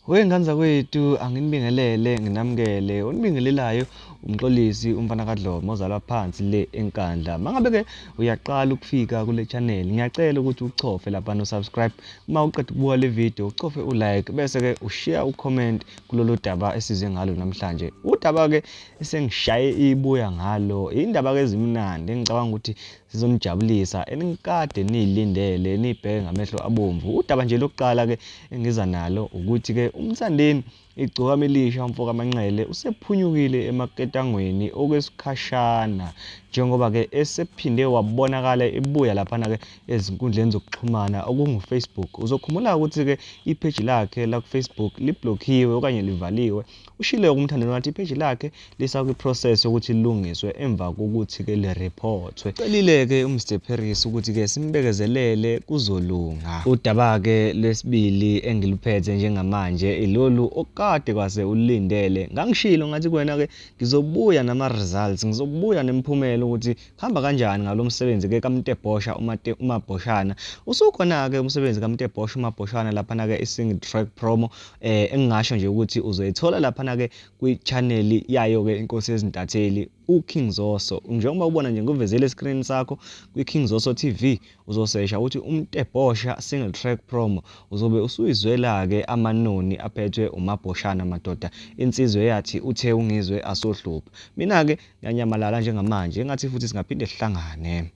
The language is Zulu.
Wey'ngane zakwethu, anginibingelele nginamukele. Onibingelelayo uMxolisi umfana kaDlomo ozalwa phansi le eNkandla. Mangabe-ke uyaqala ukufika kule channel, ngiyacela ukuthi uchofe laphana u-subscribe. Uma uqeda ukubuka le video, uchofe u-like bese-ke ushiya u-comment kulolu daba esize ngalo namhlanje. Udaba-ke esengishaye ibuya ngalo, indaba-ke ezimnandi engicabanga ukuthi sizonijabulisa enikade niyilindele niyibheke ngamehlo abomvu. Udaba nje lokuqala-ke engiza nalo ukuthi-ke uMthandeni Igcokama Elisha umfo kaManqele usephunyukile emaketangweni okwesikhashana njengoba-ke esephinde wabonakala ebuya laphana-ke ezinkundleni zokuxhumana okungu-Facebook. Uzokhumbula ukuthi-ke ipheji lakhe laku-Facebook liblokhiwe okanye livaliwe. Ushilo-ke uMthandeni wathi ipheji lakhe lisakwi-process yokuthi lilungiswe emva kokuthi-ke liriphothwe. Ucelile-ke uMr Paris ukuthi-ke simbekezelele kuzolunga. Udaba-ke lwesibili engiluphethe njengamanje ilolu okade kwase ulindele. Ngangishilo ngathi kuwena-ke ngizobuya nama-results, ngizobuya nemiphumela ukuthi kuhamba kanjani ngalo msebenzi-ke kaMtebhosha uMabhoshana. Usukhona-ke umsebenzi kaMtebhosha uMabhoshana laphana-ke i-single track promo engingasho nje ukuthi uzoyithola laphana-ke kwi-channel yayo-ke inkosi yezintatheli uKing Zoso. Njengoba ubona nje ngikuvezele escreen sakho kwi-King Zoso TV, uzosesha ukuthi uMtebhosha single track promo, uzobe usuyizwela-ke amanoni aphethwe uMabhoshana madoda, insizwa eyathi uthe uNgizwe asohlupha. Mina-ke ngiyanyamalala njengamanje, engathi futhi singaphinde sihlangane.